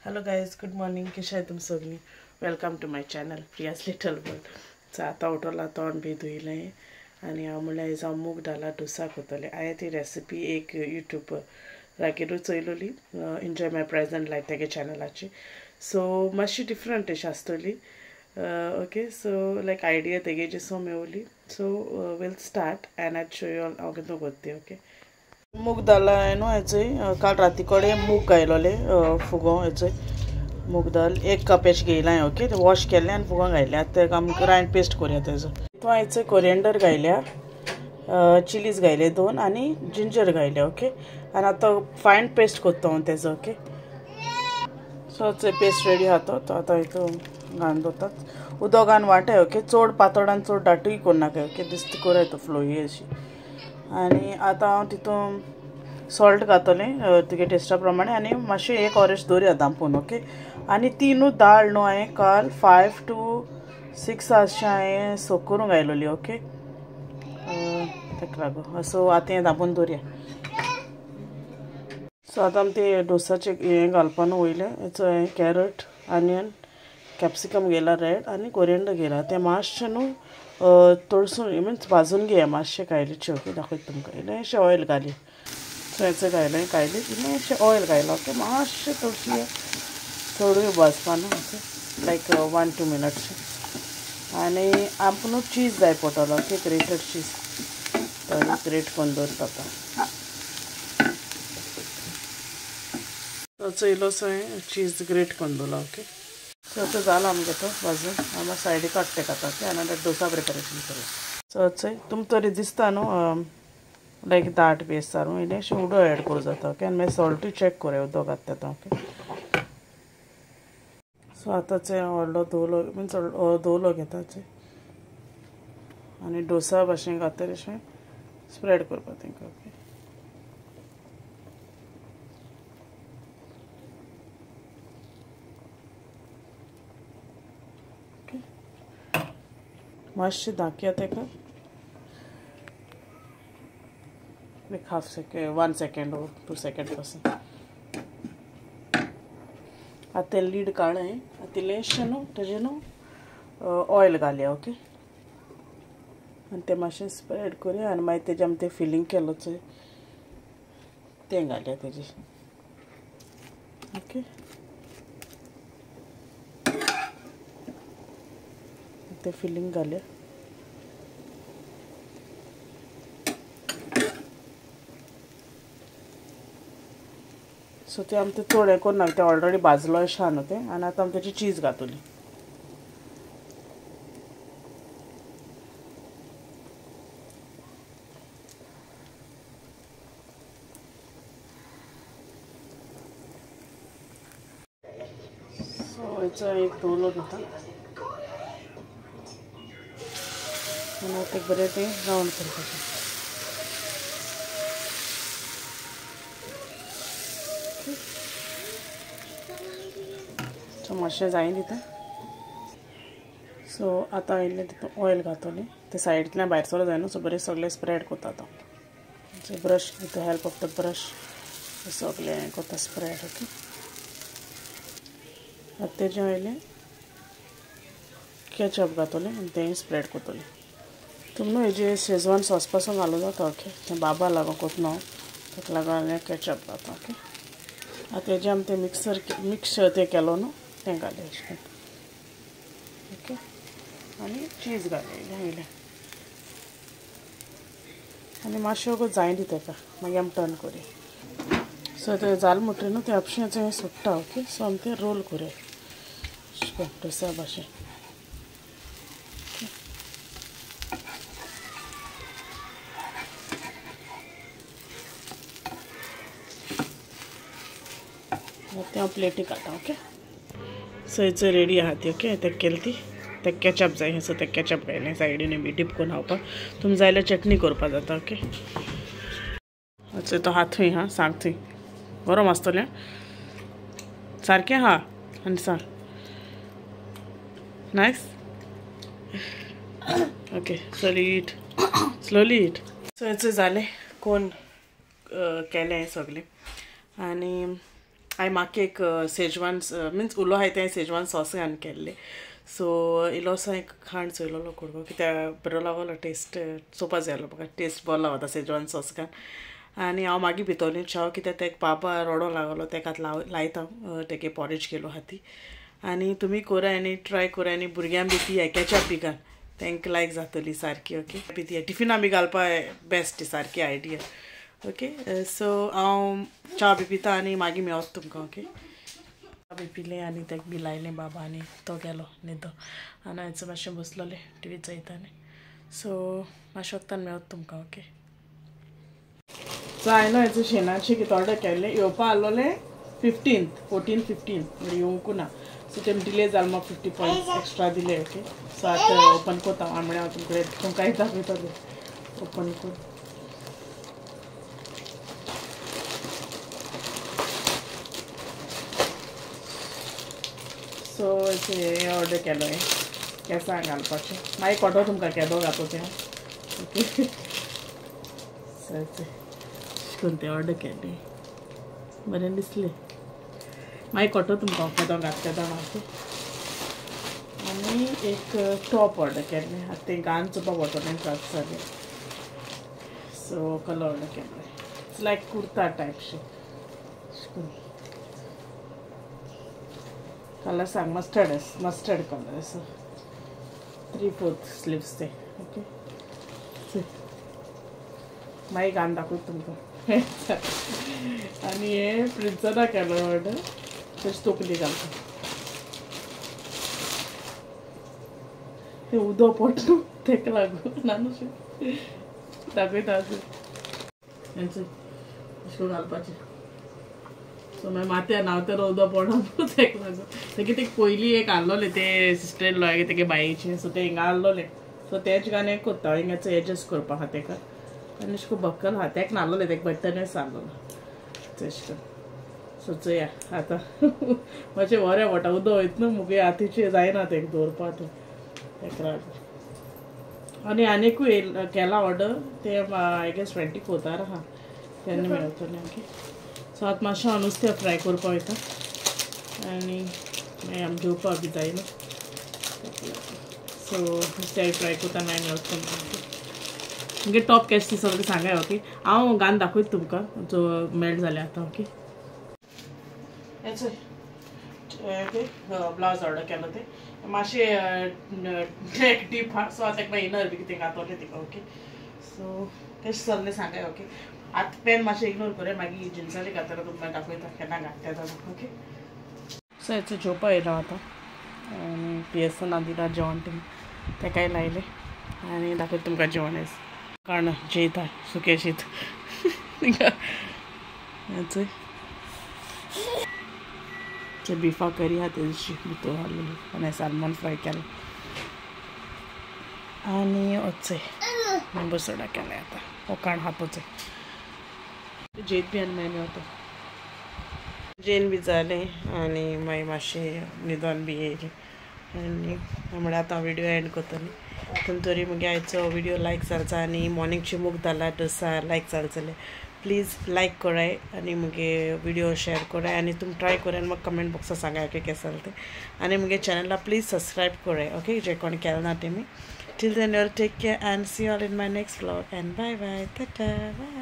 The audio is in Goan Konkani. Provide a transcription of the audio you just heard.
Hello guys, good morning. कशें आहाय तुमी सगळीं? Welcome to my channel Priya's little world. So आतां उठोला, तोंड बी धुयलें आनी हांव म्हणल्यार आयज हांव मूग दाला डोसा करतलें. हांवें ती रेसिपी एक यूट्यूबरागेरूच चोयलोली, एन्जॉय my present life तेगे चॅनलाची. सो मातशी डिफरंट अशी आसतली. ओके, सो लायक आयडिया तेगेची सो मेवली. So we'll start and I show you हांव कितें करता. ओके, मूग दाल न्हू हेचोय काल राती कडेन मूग घायलोले फुगों. हेचोय मूग दाल 1 कप अशें घेयलां. ओके, ते वॉश केल्लें आनी फुगों घायलें. आतां तेका आमी ग्रायंड पेस्ट करुया तेजो. तितून हेचोय कोरिएंडर घायल्या, चिलीज घायले 2 आनी जिंजर घायले. ओके, आनी आतां फायन पेस्ट करता हांव तेजो. ओके, सो पेस्ट रेडी आहा तो आतां हितून घालून दवरतात. उदक घालून वांटय. ओके, चड पातळ आनी चड दाटूय करनाका. ओके, दिसता कोराय तो फ्लोई अशी. आनी आतां हांव तितून सॉल्ट घातलें तुगे टेस्टा प्रमाणे आनी मातशें एक ऑरेंज दवरया धांपून. ओके, आनी ती न्हू दाळ न्हू हांवें काल 5 to 6 अशें हांवें सोक करूंक घायलोली. ओके, ताका लागून सो आतां हें धांपून दवरया. सो आतां आमी ते डोसाचें हें घालपा न्हू वयलें हेचो हांवें कॅरट, आनियन, कॅप्सिकम घेयला रेड आनी कोरिएंडर घेयला. तें मातशें न्हू तळसून मिन्स भाजून घेया मातशें कायलीचें. ओके, दाखयता तुमकां. इल्लेंशें ऑयल घाली. सो हेचो घायलें कायली इल्लेंशें ऑयल घायलां. ओके, मातशें तळसूया, चडूय भाजपा न्हू. ओके, लायक 1-2 मिनट्स. आनी आमकां न्हू चीज जाय पडटलो. ओके, ग्रेटेड चीज तो ग्रेट करून दवरता आतां. तो इल्लोसो हांवें चीज ग्रेट करून दवरला. ओके, सो आतां जाला आमगे तो भाजून. आमी सायडीक काडटा तेका आतां. ओके, आनी डोसा प्रिपरेशन करूया. सो चोय तुमकां तरी दिसता न्हू लायक दाट बी आसता न्हू, इल्लेंशें उदक एड करूं जाता. ओके, आनी मागीर सॉल्टूय चॅक करुया उदक घातता तें. ओके, सो आतां चोय व्हडलो धोलो मिन्स धोलो घेता चोय आनी डोसा भाशेन घातले अशें स्प्रेड करपा तेंकां. ओके, मातशें धांकया तेका like half second, 1 second or 2 second पासून. आतां तें लीड काडलें. आतां इल्लेंशें न्हू तेजें न्हू ऑयल घालया. ओके, आनी तें मातशें स्प्रेड करुया आनी मागीर तेजें आमी तें फिलींग केलो चोय तें घालया तेजेर. ओके, ते फिलिंग घालया. सो ते आमी तें चड हें करनाका, तें ऑलरेडी भाजलो अशें आहा न्हू तें. आनी आतां आमी तेजी चीज घातली. सो हेचो एक धोलो घेता आनी आतां बरें तें रावंड करपाचें. सो मातशें जायना तितून. सो आतां इल्लें तितून ऑयल घातलें तें सायडींतल्यान भायर सरो जायना. सो बरें सगळें स्प्रेड करता आतां. So brush with the help of the brush सगळें करता स्प्रेड. ओके, आतां तेजें इल्लें केचप घातलें आनी तेंय स्प्रेड करतलें. तुमी न्हू हेजे शेजवान सॉस पासून घालूं जाता. ओके, तें बाबा लागून कोतना हांव ताका लागून हांवें केचप घाता. ओके, आतां तेजें आमी तें मिक्सर तें केलो न्हू तें घालें. ओके, आनी चीज घालें इल्लें इल्लें आनी मातशें वगत जायना दी तेका, मागीर आमी टर्न करुया. सो तें जालें म्हणटकीर न्हू तें आपशेंच सुट्टा. ओके, सो आमी तें रोल करुया डोसा भाशेन. तें हांव प्लेटी काडटा. ओके, सो हेचो रेडी आहा ती. ओके, तेका केली ती तेका केचप जाय. सो तेका केचप घायलें सायडीन बी डीप करून खावपाक. तुमी जाय जाल्यार चटणी करपाक जाता. ओके, अच्छा तो हात थंय हा सांग थंय गरम आसतलें सारकें हा आनी सांग nice. Okay, slowly eat, slowly eat. So हेचो जालें कोण केलें सगळें आनी हांवें म्हाका एक सेजवान मिन्स उलो आहाय तें सेजवान सॉस घालून केल्लें. सो इल्लोसो एक खाण चोयलोलो कुडको कित्याक बरो लागलो टेस्ट चोवपा जाय आसलो म्हाका टेस्ट बरो लागता सेजवान सॉस घालून. आनी हांव मागीर भितरली च्याव कित्याक तेका बाबा रडो लागलो तेका लायता तेगे पॉरेज केलो आहा ती. आनी तुमी कोराय आनी ट्राय कोराय आनी भुरग्यांक बी ती केचप बी घाल तांकां लायक जातली सारकी. ओके बी ती टिफिना बी घालपा बेस्ट सारकी आयडिया. ओके सो हांव च्या बी पिता आनी मागीर मेवता तुमकां. ओके च्या बी पिलें आनी तेका बी लायलें बाबा आनी तो गेलो न्हिदो आनी हांव मातशें बसलोलें टिवी चोयता. सो मातशें वखदान मेवता तुमकां. ओके सो हांवें न्हू शेनाचें कितें ऑर्डर केल्लें येवपा आसलोलें 15th 14 15 म्हणजे येवंकू ना. सो तेम डिले जाल म्हाका 50 पॉयंट्स एक्स्ट्रा दिले. ओके सो आतां ओपन कोता हांव म्हळ्यार हांव तुमकडे तुमकांय दाखयतलें ओपन करून. सो हें ऑर्डर केलो हें केंसांक घालपाचें मागीर कोटो तुमकां केदो घातो तें. ओके सो अशें तें ऑर्डर केलें बरें दिसलें मागीर कोटो तुमकां केदो घात तेदो. ओके आनी एक टॉप ऑर्डर केल्लें आतां तें घान चोवपाक पडटलें त्रास जालें. सो कलर ऑर्डर केल्लें it's like kurta type शें कलर सांग मस्टर्ड मस्टर्ड कलर असो 3/4 स्लीव्स ते. ओके मागीर घान दाखयता तुमकां. आनी हें प्रिन्सना केलो ऑर्डर तशें तोकली घालता तें उदक पडटा तेका लागून नानूशें दाखयता अशें अशें घालपाचें. सो मागीर माथ्यार न्हांवतना उदक पडना तेका लागून तेगे ते पयलीं एक आहलोलें तें सिस्टर इन लॉ तेगे बायेचें. सो तें हिंगा आहलोलें सो तेच घालून एक कोत्ता हिंगाचो एडजस्ट करपा आहा तेका आनी अशें करून बक्कल आहा तेका नाहलोलें तेका बटनच आहलोलो तशें करून. सो चोया आतां मातशें बरें पडटा उदक वयता न्हू मुगे हातीचें जायना तेका दवरपा तें तेका लागून. आनी आनीकूय केला ऑर्डर तें I guess 24 आहा तेन्ना मेळटलें. ओके सो आतां मातशें हांव नुस्तें फ्राय करपा वयता आनी मागीर आमी जेवपा बी जाय न्हू. सो नुस्तें फ्राय करता मागीर मेळटा तुमकां. मुगे टॉप कॅश ती सगळें सांगाय. ओके हांव घान दाखयता तुमकां जो मेळ जाल्यार आतां. ओके okay blouse order केलो तें मातशें नेक डीप आहा सो आतां ताका इनर बी कितें घातलें तिका. ओके सो तें सगळें सांगाय. ओके आतां पेन मातशें इग्नोर करूया मागीर जिन्साचें घातल्यार तुमकां दाखयता केन्ना घातल्या जाल्यार. ओके सो हेचो जेवपा येयलो आतां आनी पियेसना दिला जेवण तें तेकाय लायलें आनी दाखयता तुमकां जेवण आयज कारण जेयता सुकें शीत हें बिफा करी आहा तेजी भितर घालून आनी सालमॉन फ्राय केला आनी वचय लिंबू सोडा केलाय आतां ओकाण हातोचें जेत बी आनी मागीर मेवता जेन बी जालें आनी मागीर मातशें न्हिदोन बी येयलें आनी म्हळ्यार आतां व्हिडियो एंड करतली. तुमी तरी मुगे आयचो व्हिडियो लायक जालचा आनी मॉर्निंगची मूग दाला डोसा लायक जाल जाल्यार प्लीज लायक कराय आनी मुगे व्हिडियो शेअर कराय आनी तुमी ट्राय कराय आनी म्हाका कमेंट बॉक्साक सांगाय ओके केस जालें तें. आनी मुगे चॅनला प्लीज सबस्क्रायब कराय. ओके जे कोण केलें ना तेमी. Till then you all take care and see all in my next vlog and bye bye tata bye.